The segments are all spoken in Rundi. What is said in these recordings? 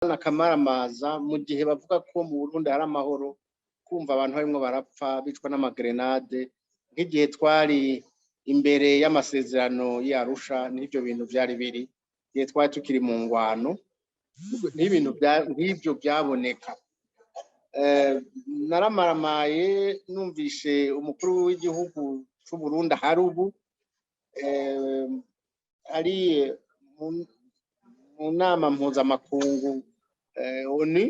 Akamaramaza mu gihe bavuga ko mu Burundi hari amahoro, kumva abantu barimwo barapfa, bicwa n'amagrenade, nk'igihe twari imbere y'amasezerano y'Arusha, n'ivyo bintu vyari biri igihe twari tukiri mu ngwano, n'ibintu nk'ivyo vyaboneka. Naramaramaye numvise umukuru w'igihugu c'Uburundi ahari ubu ari mu nama mpuzamakungu ONU,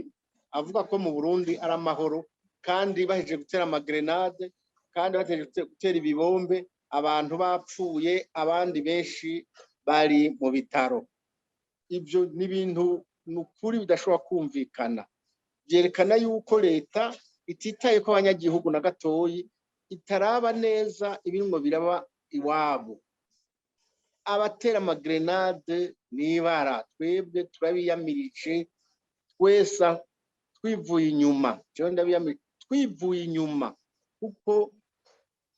avuga ko mu Burundi ari amahoro, kandi bahejeje gutera amagrenade, kandi bahejeje gutera ibibombe, abantu bapfuye, abandi benshi bari mu bitaro. Ibyo ni ibintu ni ukuri bidashobora kumvikana. Byerekana yuko leta ititaye ko abanyagihugu na gatoyi, itaraba neza ibirimwo biraba iwabo. Abatera amagrenade n'ibara, twebwe turabiyamirije twese twivuye inyuma. Jewe ndabiyamirije twivuye inyuma, kuko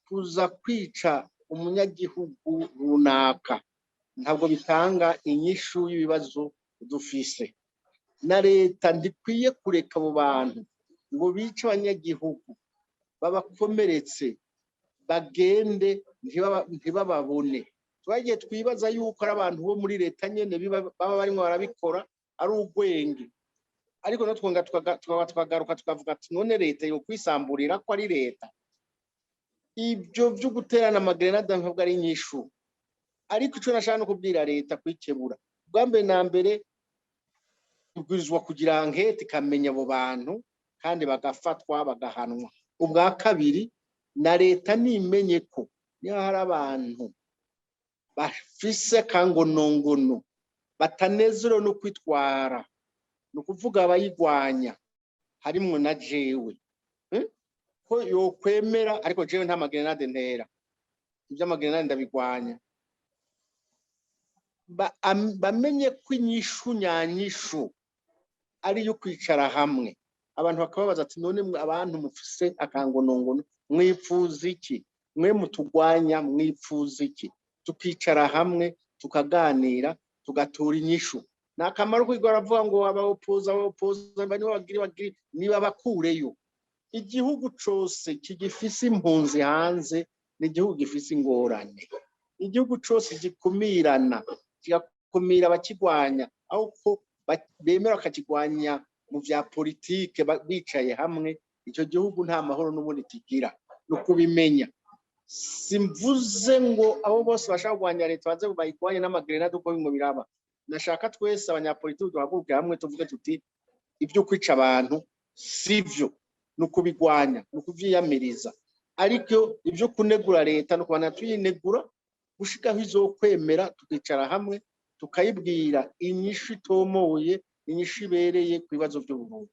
kuza kwica umunyagihugu runaka ntabwo bitanga inyishu y'ibibazo dufise. Na leta ntikwiye kureka abo bantu ngo bice abanyagihugu, babakomeretse, bagende ntibababone. Twagiye twibaza yuko ari abantu bo muri leta nyene baba barimwo barabikora, ari urwenge, ariko no twonga tukaba twagaruka tukavuga ati: "None leta yo kwisamburira ko ari leta?" Ibyo byo guterana amagrenade ntabwo ari inyishu. Ariko ico nashaka no kubwira leta, kwikebura bwa mbere na mbere, ibwirizwa kugira enquête, ikamenya abo bantu, kandi bagafatwa, bagahanwa. Ubwa kabiri, na leta nimenye ko niba hari abantu bafise kangonongono, batanezerewe no kwitwara, ni ukuvuga abayigwanya, harimwo na jewe, ko yokwemera. Ariko jewe nta magrenade ntera, ivy'amagrenade ndabigwanya. Bamenye ko inyishu nyanyishu ari iyo kwicara hamwe, abantu bakababaza ati: "None mwe abantu mufise akangonongono mwipfuza iki? Mwe mutugwanya mwipfuza iki?" Tukicara hamwe, tukaganira, tugatura inyishu. Ni akamaro kwiga baravuga ngo abaopoza, abaopoza nibo bagiri bagiri, niba bakureyo. Igihugu cose kigifise impunzi hanze ni igihugu gifise ingorane. Igihugu cose gikumirana, kigakumira abakigwanya, aho ko bemera bakakigwanya mu vya politike bicaye hamwe, ico gihugu nta mahoro n'ubundi kigira. Ni ukubimenya. Simvuze ngo abo bose bashaka kurwanya leta baze bayigwanye n'amagrenade uko bimwe biraba. Nashaka twese abanyapolitiki duhaguruke hamwe, tuvuge tuti: "Ibyo kwica abantu sivyo, ni ukubigwanya, ni ukuvyiyamiriza." Ariko ibyo kunegura leta no kubana tuyinegura gushikaho izokwemera, tukicara hamwe, tukayibwira inyishu itomoye, inyishu ibereye ku bibazo by'Uburundi.